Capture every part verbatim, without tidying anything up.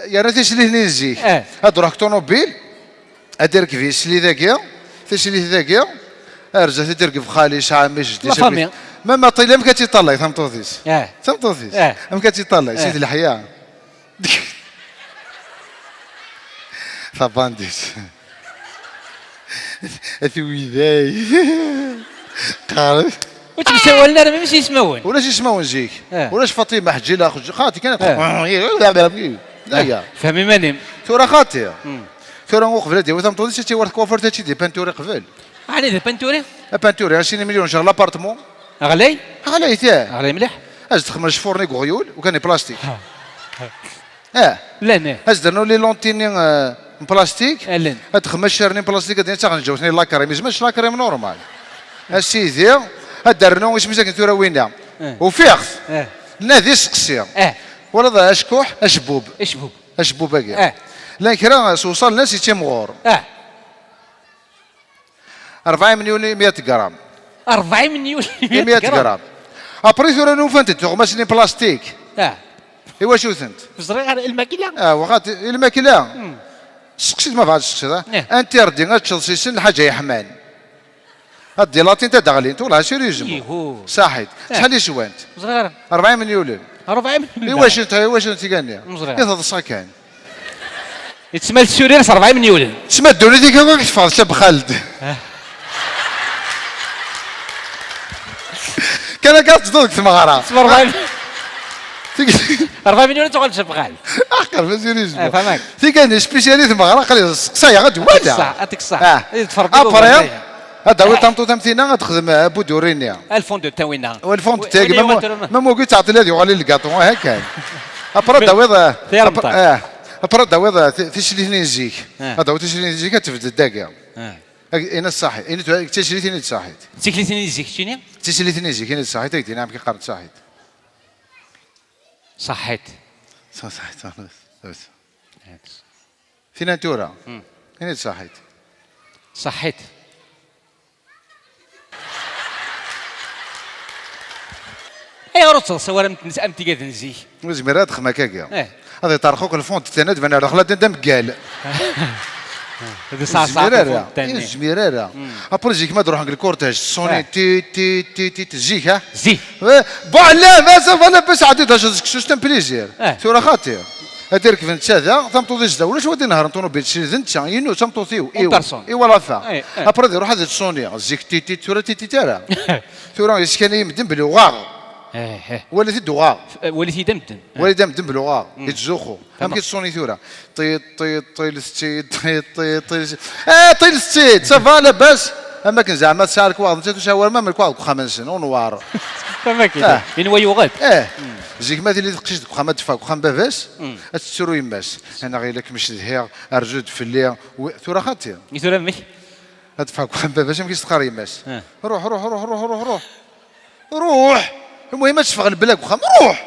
Yerna tislit-nni n zik. Eh. Ad d-ruḥ deg ṭunubil, ad d-irkeb isli dagi, tislit dagi, ar zdat ad d-irkeb xali-s, ɛemmi-s, jeddi-s, la famille. Même aṭil, amek ad tt-iṭallay tameṭṭut-is? Eh. Tameṭṭut-is. Eh. Amek ad tt-iṭallay? Eh. Si d leḥya. Tabandit. A tiwiday. Qqaren. Ur ttemsawalen ara même s yismawen. Ulac ismawen zik. Eh. Ulac Faṭima, Ḥǧila, Xeǧ-, xaṭi kan. Eh. Aya. Eh, fhem iman-im. Tura xaṭi. Hmm. Tura uqbel ad yawi tameṭṭut-is, ad tt-yawi ɣer tkwafurt, ad tt-id-ipanturi qbel. Ɛni d apanturi? Apanturi, ɛecrin million jar l'appartement. Ɣlay? Ɣlay, tiah. Ɣlay mliḥ. Ad s-texmel cfur-nni deg uɣyul, ukan i plastik. Ha. Eh. Llan, eh. Ad s-d-rnu les lentilles-nni, eh, n plastik. Eh, llan. Ad texmel ccir-nni n plastik, ad d-taɣen ǧawten i la crème. Yezmer la crème normal. A sidi, ad d-rnu isem-is akken tura winna. Eh. Ufiɣ-t. Eh. Nadi seqsi. Eh. Walaḍ acekkuḥ, acebbub. Acebbub. Acebbub-agi. Eh. Llan kra s uwṣal-nnes yettimɣur. Eh. Rebɛa melyun i meyya gram. Rebɛa melyun i meyya gram. Après tura nufant-d tuɣmas-nni n plastik. Ah. Iwacu-tent? Ẓriɣ ara lmakla. Ah, waxat, i lmakla. Hmm. Seqsi-d ma bɣa tseqsiḍ, ah. Eh. Interdit ad teččeḍ s issen lḥaǧa yeḥman. Ad d-ilatint ad d-ɣlint, wellah, sérieusement. Ihu. Saḥit. Eh. Acḥal i swant? Ẓriɣ ara. Rebɛa melyulen. Rebɛa melyulen. Iwacu-tent, iwacu-tent tigani? Ẓriɣ. I teḍsa kan. Yettmal tessurir s rebɛa imelyulen. Tesma ddunit-ik akk ad teffeɣ d cabxald. Ah. Kan akka ad tedduḍ deg tmeɣra. Tesma rebɛa im-, Tik- rebɛa imelyulen tuɣal d cabxald. Ah, qerb aziriz. Ah, fahmeɣ. Tikan spécial i tmeɣra, aql-i seqsayeɣ ad d-walaɣ. Ad tekṣaḥ, ad tekṣaḥ. Ah. Ad tferḍ. Après, ad d-tawiḍ tameṭṭut am tinna, ad texdem, eh, abuduri-nni. Le fond de teint winna. Le fond de teint, même wagi ttɛeṭṭil ad yuɣal i lgaṭu, ah, kan. Après ad d-tawiḍ, eh, après, eh, après ad d-tawiḍ, eh, ti-, tislit-nni n zik. Ah. Ad d-tawiḍ tislit-nni n zik, ad tebded dagi. Ah. Ag-, ini-d ṣaḥit. Ini-d, tislit-nni d ṣaḥit. Tislit-nni n zik, keččini? Tislit-nni n zik, ini-d ṣaḥit, ad k-d-ini amek i qqaren ṣaḥit. Ṣaḥit. Ṣaḥit, ṣaḥit. Tin n tura. Hmm. Ini-d ṣaḥit. Ṣaḥit. Ayɣer ur teḍsa ara am, am tigad n zik? Ur zmireɣ ad xedmeɣ akkagi. Eh. Ad iṭerx akk le fond de teint, ad d-baneɣ daxel ad d-, d ameggal. Ur zmir ara. Ur zmir ara. Hmm. Après zik ma d-ruḥen deg lkurtaj, ṣṣuni, eh, ti, ti, ti, ti, ti, zik, ha? Zik. Eh, bon, la, ma ça va, la, bas ɛeddi d acu, c'est un plaisir. Eh. Tura xaṭi. Ad irkeb netta da, tameṭṭut-is da, ulac wad inehṛen ṭunubil, srid netta, inu, d tameṭṭut-iw, iw. En personne. Iwa la fin. Eh, eh. Après ad iruḥ ad iṣṣuni, zik titit, tura titit ara. Tura yeskani i medden belli uɣeɣ. Eh, eh. Walit-id uɣeɣ. Eh, walit-id a medden. Eh. Walit-id a medden belli uɣeɣ. Mm. Yettzuxxu. Amek i teṣṣuni tura? Ṭiṭ, ṭiṭ, ṭil s tid, ṭiṭ, ṭiṭ, ṭil s tid. Eh, ṭil s tid, ça va, labas? Am akken zeɛma tesɛa lekwaɣeḍ, nettat ur tesɛi wara ma lekwaɣeḍ deg uxxam-nsen, unwar. Am akken. Eh. Inwa yuɣ-d. Eh. Mm. Zik ma tili teqcict deg uxxam, ad teffeɣ deg uxxam n baba-s, mm, ad tettru yemma-s. Anaɣ ila kem-cedhiɣ, rzu-d fell-i. Wi-, tura xaṭi. I tura mmek? Ad teffeɣ deg uxxam n baba-s, amek i s-teqqar yemma-s? Eh. Ruḥ, ruḥ, ruḥ, ruḥ, ruḥ, ruḥ. Ruḥ! Lmuhim ad teffeɣ lebla deg uxxam. Ruḥ!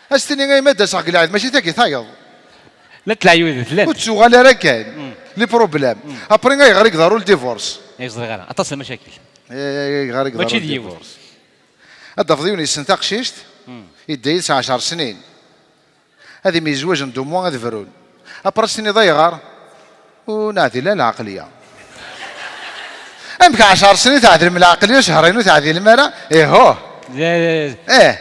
Ad s-tini a yemma d-aseɣ deg lɛid, mačči tagi tayeḍ. La tleɛyudet, llant. Ur tettuɣal ara kan. Mm. Les problèmes. Mm. Après ayɣer i iḍerru le divorce? Ay ẓriɣ ara. Aṭas n lmacakil. Eh, ayɣer i iḍerru le divorce? Mačči d yiwet. Ad d-tafeḍ yiwen yessen taqcict, mm, yedda yid-s ɛecṛ snin. Ad imyezwaǧen d umwa ad brun. Après ad s-tiniḍ ayɣer? Ur neɛdil ara lɛeqliya. Amek ɛecṛ snin teɛdilem lɛeqliya, cehṛayen ur teɛdilem ara? Ihuh. Eh. Eh.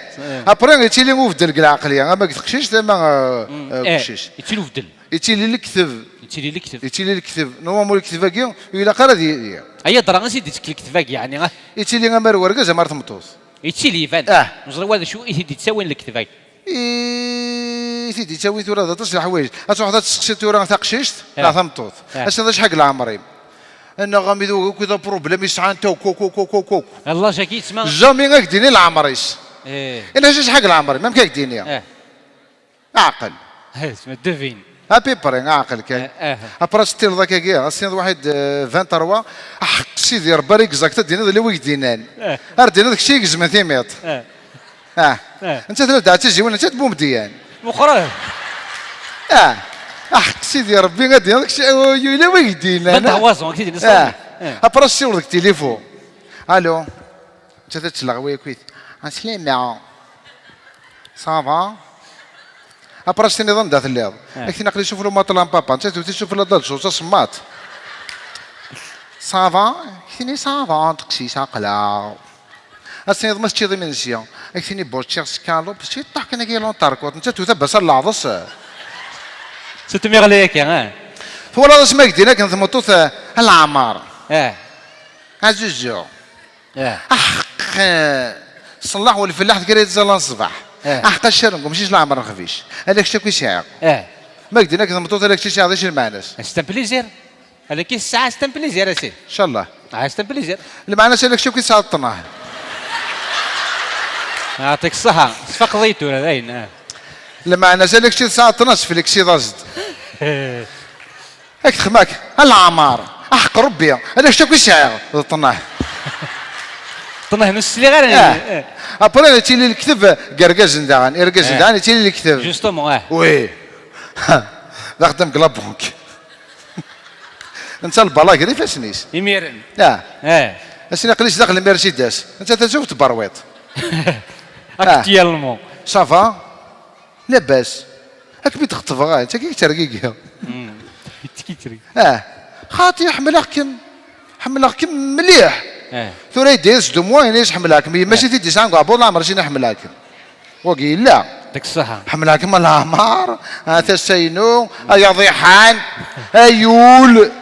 Après yettili ubeddel deg lɛeqliya, ama deg teqcict, ama, eh, mm, eh, eh, uqcic. Yettili ubeddel. Yettili lekdeb. Yettili lekdeb. Yettili lekdeb. Normalement lekdeb-agi ur ilaq ara ad yili. Aya ddreɣ ansi d-yettekk lekdeb-agi, yeɛni, ah? Yettili ama ar wergaz ama ar tmeṭṭut. Yettili iban. Ah. Neẓra wa d acu i t-id-yettawin lekdeb-agi. I t-id-yettawin tura d aṭas n leḥwayeǧ. Ad truḥeḍ ad testeqsiḍ tura taqcict, eh, neɣ tameṭṭut. Eh. Ad s-tiniḍ acḥal deg leɛmer-im? Neɣ amidu akk d aprublem yesɛan ta, akk, akk, akk, akk, akk. Jamais ad k-d-ini leɛmer-is. Eh. Ini-as acḥal deg leɛmer-im, amek ad k-d-ini? Eh. Aɛqel. Eh, devine. À peu près, aɛqel kan. Eh, eh. Après ad s-tiniḍ akkagi, ad s-tiniḍ waḥid, eh, vingt-trois, aḥeqq Sidi Rebbi ara exact ad d-tiniḍ illa wi k-d-yennan. Eh. Ar d-tiniḍ kečč i igezmen timiṭ. Eh. Ah. Eh. Nettat la d-ɛettiziwen, nettat Bumedyan. Meqqren. Ah. Aḥeqq Sidi Rebbi ad d-tiniḍ kečč, eh, illa wi k-d-yennan. Vingt trois ans, kečč d-yennan. Ah. Eh. Après ad s-ssiwleḍ deg tilifu. Allô. Nettat ad telleɣ wi akkit. Ɛeslama. Ça va? Après, s-tiniḍ anda telliḍ. Eh. Ak-tini aql-i sufella umaṭel n papa, nettat tewwet-it sufella dda lsut, asemmaḍ. Ça va? Ak-tini ça va, teqcict aql-aɣ. Ad tiniḍ ma teččiḍ imensi. Ak-tini bon, ččiɣ skalup, ciṭṭaḥ kan akka l'entrée, nettat tewwet abas ar leɛḍes. Surtout mi ɣlay akka, eh. Twalaḍ asmi ak-d-in akken tmeṭṭut, eh, a leɛmer. Eh. Azuzu. Eh. Aḥeqq, eh, ṣṣellaḥ u lfellaḥ tger-it ẓẓala n ṣṣbeḥ. Eh. Aḥeqq a ccareng umcic leɛmer n xbic. Ala kečč akk i sɛiɣ. Eh. Ma ak-d-in akken tmeṭṭut ala kečč i sɛiɣ, d acu lmeɛna-s? C'est un plaisir. Ala kečč tesɛa, c'est un plaisir, a sidi. Incallah. Ah, c'est un plaisir. Lmeɛna-s ala kečč akk i tesɛiḍ ṭṭnah. Yeɛṭik ṣṣeḥḥa. Tesfaqeḍ-iyi tura, dayen, ah. Lmeɛna-s ala kečč i tesɛiḍ ṭṭnah, sfleksiḍ-as-d. Ak texma-k, a leɛmer, aḥeqq Rebbi, ala kečč akk i sɛiɣ, d ṭṭnah. Ṭṭnah ur sliɣ ara. Ah. Eh. Après, yettili lekteb deg yergazen daɣen, irgazen daɣen yettili lekteb. Justement, eh. Oui. D axeddam deg la banque. Netta lbala gar ifassen-is. Imiren. Ah. Eh. Ass-nni aql-i sdaxel Mercedes. Netta tazuft berwiṭ. Actuellement. Ça va? Labas. Ad kem-id-xeṭbeɣ, ah, d tagi i yettergigi. Mm. Yettkittri. Ah, xaṭi, ḥemmleɣ-kem. Ḥemmleɣ-kem mliḥ. Eh. Tura yedda-yas d umwa, yenna-yas ḥemmleɣ-kem. Yemma-s i t-id-yesɛan deg uɛebbuḍ, leɛmer-as yenna ḥemmleɣ-kem. Wagi yella. Deg ṣṣeḥḥa. Ḥemmleɣ-kem a leɛmer, a tasa-inu, ay aḍiḥan, ay ul.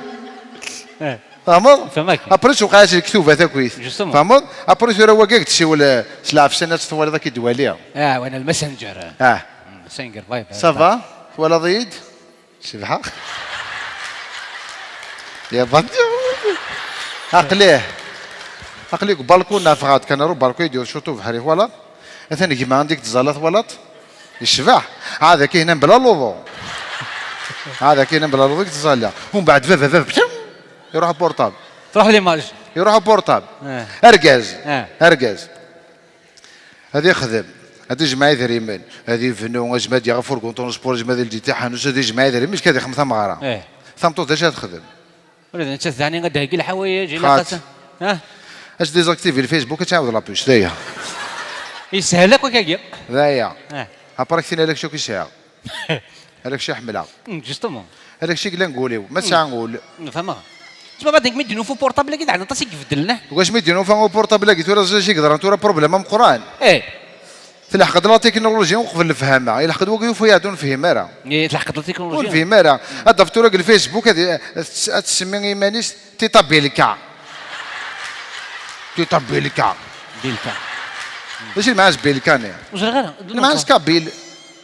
Eh. Tfehmeḍ? Fehmeɣ. Après, tewqeɛ-as lektuba takit. Justement. Tfehmeḍ? Après, tura wagi ad k-d-siwel, eh, s lɛefsan ad twaliḍ ad k-id-waliɣ. Ah, wana le messenger. Ah. Mm, messenger, bye, bye. Ça va? Twalaḍ-iyi-d? Cebḥeɣ? Ya bandi. Aql-i. Aql-i deg balkun, nafeɣ-d kan ar ubalkun, yeddi ucuṭu ubeḥri, twalaḍ? Atan gma anda i yettẓalla, twalaḍ? Yecbeḥ. Ɛad akka hina mebla luḍu. Ɛad akka hina mebla luḍu i yettẓalla. Umbeɛd baba, baba, ptum! Iruḥ portable. Truḥ l'image. Iruḥ portable. Eh. Argaz. Eh. Argaz. Ad ixdem. Ad ijmeɛ idrimen. Ad ibnu. Ad ijmeɛ ad yaɣ afurgu n transport. Ad ijmeɛ ad yeldi taḥanut. Ad ijmeɛ idrimen. Ad ixdem tameɣra. Eh. Tameṭṭut d acu ad texdem? Ula d nettat daɣen ad d-theggi leḥwayeǧ, ilaq ad... Xaṭi. Ha? Ad désactiver Facebook, ad tɛawed la puce, d aya. Yeshel akk akkagi. D aya. Eh. Après, ak-tini ala kečč akk i sɛiɣ. Ala kečč i ḥemmleɣ. Mm, justement. Ala kečč i yellan deg wul-iw. Ma tesɛa ul. Mm, fehmeɣ. Ttma, ma d nekk mi d-nufa portable-agi, daɣen aṭas i ibeddlen, eh? Deg wasmi d-nufa portable-agi, tura ẓiɣ i yeḍran, tura problème ameqqran. Eh. Tleḥq-d la technologie uqbel lefhama. Ilḥeq-d wagi yufa-yaɣ-d ur nefhim ara. Eh, tleḥq-d la technologie. Ur nefhim ara. Ad d-taf tura deg Facebook ad, ad, ad tsemmi iman-is Tita Bilka. Tita Bilka. Bilka. D acu lmeɛna-s Bilka-nni? Ur ẓriɣ ara. Lmeɛna-s Kabil.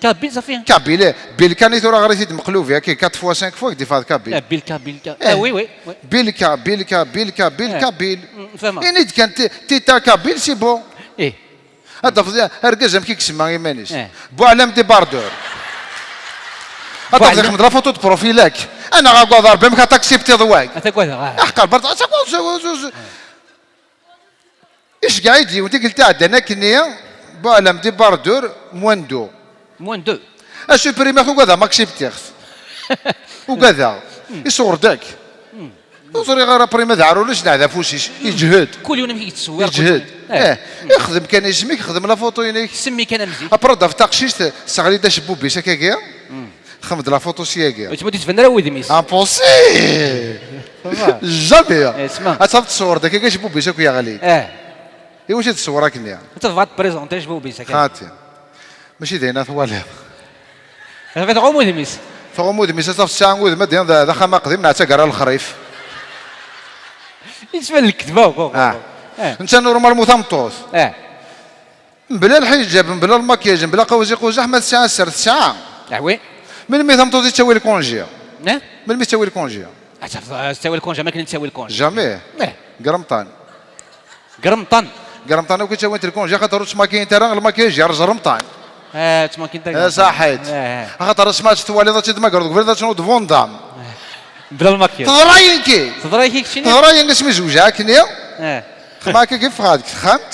Kabil, safi. Kabil, eh. Bilka-nni tura ɣer-it-id meqlubi, akka, quatre fois, cinq fois, i k-d-ifeɣ d Kabil. Eh, Bilka, Bilka. Eh. Ah, oui, oui, oui. Bilka, Bilka, Bilka, Bilka, eh. Bil. Mm, fehmeɣ. Ini-d kan ti-, Tita Kabil, c'est bon. Eh. Ad tafeḍ argaz amek i isemma iman-is. Eh. Buɛlam di Bardur. Ad tafeḍ Buɛlam. Ixdem-d la photo de profil-ak. Anaɣ agad Rebbi amek ad taksiptiḍ wak. Ad tagadeɣ, ah. Aḥqer, berda, ad tagadeɣ, z-, z-, z-, iceggeɛ-iyi-d yiwen tikkelt iɛeddan akkenni, Buɛlam di Bardur, Mwando. Mwando. Asupprimeɣ-t, ugadeɣ ma aksiptiɣ-t. Ugadeɣ. Hmm. Iṣewwer-d akk. Hmm. Ur ẓriɣ ara Prima d Ɛrur, ulac neɛd afus-is. Yeǧhed. Kul yiwen amek i yettṣewwir, kul yiwen. Yeǧhed. Eh. Eh. Ixdem kan isem-ik, xdem la photo-inek. Semmi kan am zik. Après, ad tafeḍ taqcict, tesseɣli-d acebbub-is akkagi. Mm. Txdem-d la photo syagi. Ur yettban ara wudem-is. Impossible! Jamais! Eh, sma. Ad tafeḍ tṣewwer-d akkagi, acebbub-is akk yeɣli. Eh. Iwacu i d-tṣewwer akkenni? Ad tebɣa ad tprezenti acebbub-is akkagi. Xaṭi. Mačči d ayen ara twaliḍ. Tɣum udem-is. Tɣum udem-is, ad tafeḍ tesɛa udem, ad d-, d axxam aqdim, neɣ d taggara n lexrif. Yettban lekdeb akk, akk, akk. Ah. Eh. Netta normal mu tameṭṭut. Eh. Mebla lḥiǧab, mebla lmakyaj, mebla qawzi quzaḥ, ma tesɛa sser, tesɛa. Ah oui. Melmi tameṭṭut i tettawi lkunji? Eh? Melmi tettawi lkunji? Ah, tettawi lkunji, am akken tettawi lkunji. Jamais. Eh. Deg Remṭan. Deg Remṭan. Deg Remṭan akk i ttawint lkunji, axaṭer ur ttmakiyint ara, lmakyaj yerreẓ Remṭan. Eh, ttmakiyint ara. Eh, saḥit. Eh, eh. Axaṭer asma ad tt-twaliḍ ad tt-id-tmagreḍ deg ubrid ad tnuḍ Van Damme. Eh. Mebla lmakyaj. Teḍra-yi-n-ki. Teḍra-yi-k keččini? Teḍra-yi-n asmi zewjeɣ akkenni. Eh. Xma akka i ffɣeɣ deg texxamt.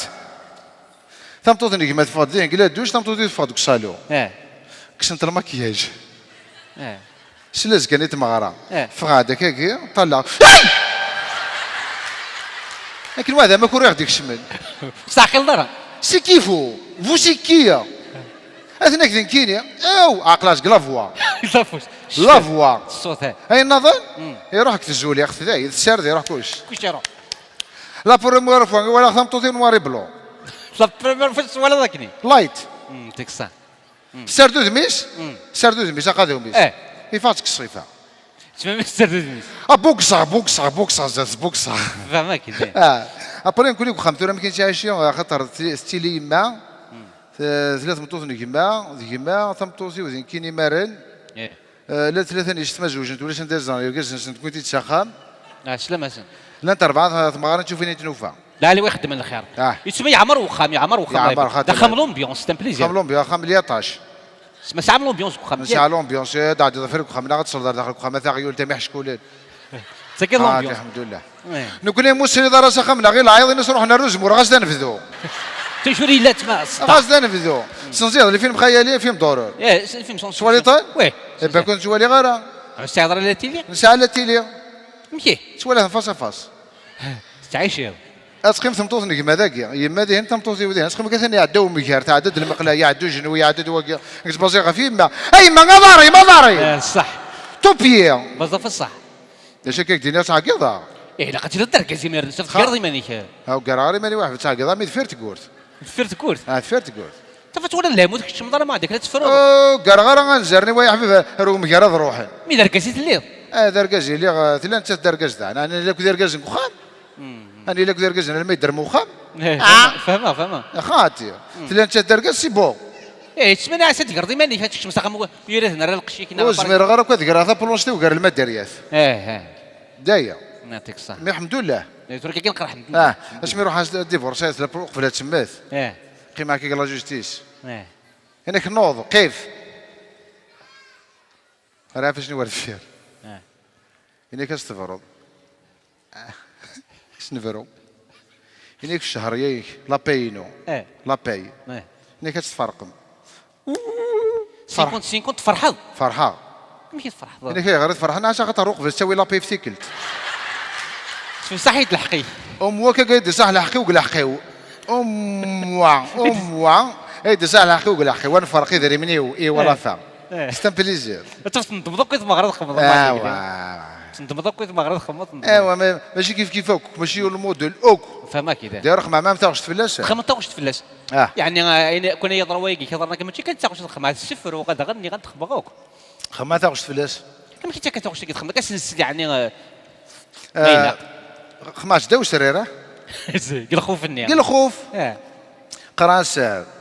Tameṭṭut n gma teffeɣ-d dihin deg la douche, tameṭṭut-iw teffeɣ deg usalu. Eh. Kksent lmakyaj. Eh. S lazga-nni n tmeɣra. Eh. Ffɣeɣ-d akkagi, ṭṭalleɣ. Ay! Akken waɛd amek ur iɣ-d-ikecmen. Ur teɛqileḍ ara. C'est qui vous? Vous c'est qui? Atan-ak d nekkini. Aw, aql-as deg la voix. La voix. La voix. Ṣṣut, eh. Ayen nniḍen? Iruḥ deg tzuliɣt, dayen, tessared, iruḥ kullec. Kullec iruḥ. La première fois i walaɣ tameṭṭut-iw noir et blanc. La première fois twalaḍ akken? Light. Mm, teksa. Tessared udem-is? Tessared udem-is, aqadum-is. Eh. Ifaq-tt deg ṣṣifa. Tessmam tessared udem-is? Ah, bugseɣ, bugseɣ, bugseɣ, zdat bugseɣ. Fehmeɣ-k-id. Ah. Après, nekkni deg uxxam tura, amek i nettɛici, axaṭer t-, tettili yemma, t-, tella tmeṭṭut n gma, d gma, tameṭṭut-iw d nekkini imaren. Eh. Eh, llan tlata n yessetma zewǧent, ulac anda zedɣen yergazen-nsent, nekkni s axxam. Ah, sslam-asen. Llant rebɛa temɣarin d tufinin n tnufa. Lɛali wa ixeddmen lxir. Ah. Yettma yeɛmer uxxam, yeɛmer uxxam. Yeɛmer, xaṭi. D axxam l'ambiance, c'est un plaisir. Axxam l'ambiance, axxam liaṭac. Ma tesɛam l'ambiance deg uxxam? Nesɛa l'ambiance, eh, d-ɛeddi ḍfir deg uxxam, neɣ ad tesleḍ ar daxel uxxam, a taɣyult, a miḥeckulen. Tagi d l'ambiance. Alḥemdullah. Eh. Nekkni ur nesrid ara s axxam-nneɣ i lɛiḍ, ini-as ruḥen ar uzemmur, ɣas d anebdu. Toujours yella tma, ṣṣda. Ɣas d anebdu. Senziḍ, le film Xayali, film d'horreur. Eh, c'est un film sans... Twaliḍ-ten? Oui. Eh ben, ur ken-ttwaliɣ ara. Ur tesɛiḍ ara la télé? Nesɛa la télé. Amek i? Ttwaliɣ-ten face à face. Tettɛiciḍ. Ad teqqim tmeṭṭut n gma dagi, yemma dihin, tameṭṭut-iw dihin. Ad teqqim kan iɛedda umger, tɛedda-d lmeqla, iɛedda ujenwi, iɛedda-d wagi. Nekk ttbaẓiɣ ɣef yemma. A yemma, aḍar-im, aḍar-im! Eh, ṣṣeḥ. Tupiye! Baẓa f ṣṣeḥ. D acu akka k-d-iniɣ, ttɛeggiḍeɣ? Eh, ilaq ad tiliḍ d argaz imiren, s tgerḍ iman-ik. Ha, ur ggareɣ ara iman-iw, ḥbet ttɛeggiḍeɣ, mi deffir tewwurt. Deffir tewwurt? Ah, deffir tewwurt. Tafat wala lehmut, kečč mḍar ma ɛeddak la teffreḍ. Oh, ggareɣ ara anzaren-iw, ay aḥbib, ar umger ad ruḥen. Mi d argaz i telliḍ? Ah, d argaz i lliɣ, eh, tella nettat d argaz daɣen. Ɛni, yella akk d irgazen deg uxxam? Ɛni, yella akk d irgazen alma yedder m uxxam? Eh, ah! Fehmeɣ, fehmeɣ. Xaṭi. Tella nettat d argaz, c'est bon. Eh, yettmana-as ad tgerḍ iman-ik, ad tekcem s axxam u-, u-, yirad n ara lqecc-ik, neɣ... Ur zmireɣ ara akk ad greɣ taplunct-iw gar lmadariyat. Eh, eh. Daya. Yɛṭik ṣṣeḥ. Mi ḥemdullah. Eh, tura kan qerḥ ḥemdullah. Ah, asmi ruḥ as divorce, qbel ad temmet. Eh. Qqimeɣ akka deg la justice. Eh. Ini-k nuḍ, qif. Ara fac-nni war deffir. Eh. Ini-k ad s-tebruḍ. Ah, ad s-nebru. Ini-k ccehriya-ik, la paye-inu. Eh. La paye. Eh. Ini-k ad s-tferqem. Cinquante cinquante, tferḥeḍ? Ferḥeɣ. Amek i tferḥeḍ? Ini-k ayɣer i tferḥeḍ? Neɣ axaṭer uqbel tettawi la paye f tikkelt. Tefsaḥ-it lḥeqq-ik. Umwa akka i d-iṣaḥ lḥeqq-iw deg lḥeqq-iw. Umwa, umwa, i d-iṣaḥ lḥeqq-iw deg lḥeqq-iw. Ad nferq idrimen-iw, i wala fa. Eh. C'est un plaisir. Tendmeḍ akk i tmeɣra txedmeḍ. Awa. Tendmeḍ akk i tmeɣra txedmeḍ, tendmeḍ. Awa, ma-, mačči kif kif akk, mačči ul model akk. Fehmeɣ-k-id. D'ailleurs, xemmeɣ ma am taɣect fell-as. Xemmeɣ taɣect fell-as. Ah. Yeɛni, eh, ayen, kun ay yeḍra wayagi, k-yeḍran akka, mačči kan d taɣect ad xemmeɣ, ad sefruɣ, ad ɣenniɣ, ad xemmeɣ akk. Xemmeɣ taɣect fell-as. Amek i d-tekka taɣect-agi txemmeḍ? Akka s-, yeɛni, eh, eh, ma ilaq. Xemmeɣ-tt ddaw usrir, ah? Deg lxuf-nni. Deg lxuf. Eh. Qqar-as, eh,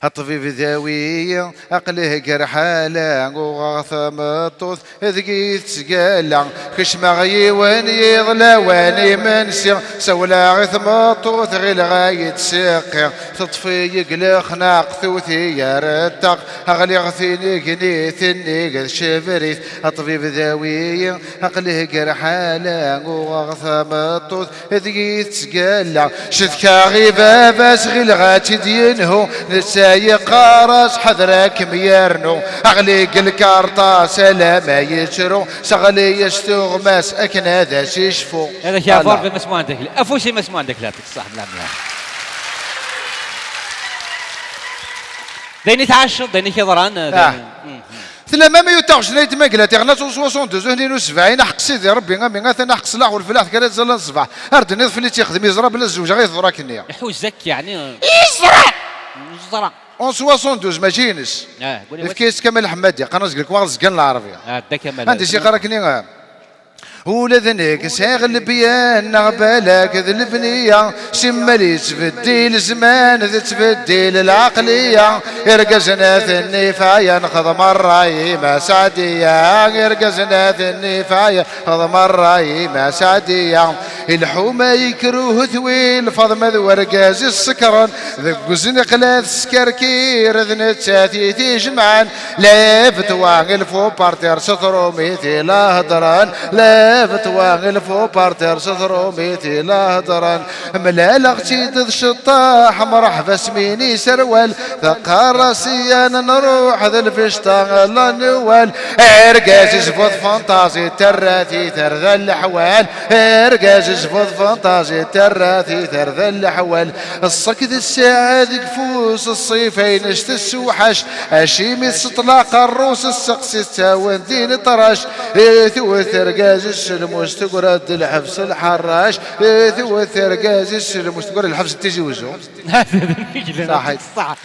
a ṭṭbib dawi-yi, aql-i gar ḥala, uɣeɣ tameṭṭut deg-i tettgalla. Kecmeɣ yiwen yiḍ lawan imensi, sawleɣ i tmeṭṭut, ɣileɣ a yi-d-tseqqi. Teṭṭef-iyi deg lexnaq, tewwet-iyi ar ṭṭaq, ɣliɣ tinigni, tinnig d cebrit. A ṭṭbib dawi-yi, aql-i gar ḥala, uɣeɣ tameṭṭut deg-i tettgalla. Cetkaɣ i baba-s, ɣileɣ ad tt-id-yenhu, netta yeqqar-as ḥader ad kem-yernu. Ɣli deg lkarṭas alamma yettru, seɣli-yas tuɣmas akken ad as-icfu. Ad ak-yeɛfu Rebbi, Mass Muḥend Akli. Afus i Mass Muḥend Akli, yeɛṭik ṣṣeḥ, mla mla. D ayen i tɛaceḍ, d ayen i k-yeḍran, d ayen... Ah. Mm, mm. Tella même yiwet taɣect n Ayt Magla, tiɣna en soixante-douze, hnin u sebɛin, aḥeq Sidi Rebbi, ami atan aḥeq ṣṣlaḥ u leflaḥ, tekra tẓalla n ṣṣbeḥ. Ar d-nniḍ fell-i tt-yexdem, yeẓra belli tzewǧeɣ i teḍra-k-nni. Iḥuza-k, yeɛni. Yeẓra! Yeẓra. En soixante-douze, mačči ines. Ah, guli. Yefka-yas Kamal Ḥemmadi, qqaren-as deg lekwaɣeḍ zgan lɛerbi. Ah, Dda Kamal. Anda i s-yeqqar akken-nni? Ula d nekk sɛiɣ lebyan neɣ balak d lebniya, simmal yettbeddil zzman tettbeddil lɛeqliya. Irgazen ad ten-ifaya nexdem ṛṛay i Ma Seɛdiya, irgazen ad ten-ifaya nexdem ṛṛay i Ma Seɛdiya. Lḥuma yekruh twil Faḍma d wergaz isekren, deg uzniq la teskerkir, d nettat i t-ijemɛen. La victoire, il faut partir, s trumit i la heddren. La Abetwa ilfu parter s trumit i la heddren. Mlaleɣ-tt-id d ceṭṭaḥ, mreḥba s min iserwal. Teqqar-as i yan nruḥ d lfecṭa la nwal. Argaz isbu d fantazi, terra-t i terda leḥwal. Argaz isbu d fantazi, terra-t i terda leḥwal. Ṣṣek d ssaɛa deg fus, ṣṣifa-ines tessewḥac. Acimi tseṭla aqerru-s, sseqsi ttawen din ṭrac. I tewwet argaz-is s lmus, tegra-d lḥebs lḥerrac. I tewwet argaz-is s lmus, tegra lḥebs n Tizi Wezzu. Ṣaḥit. Ṣaḥ.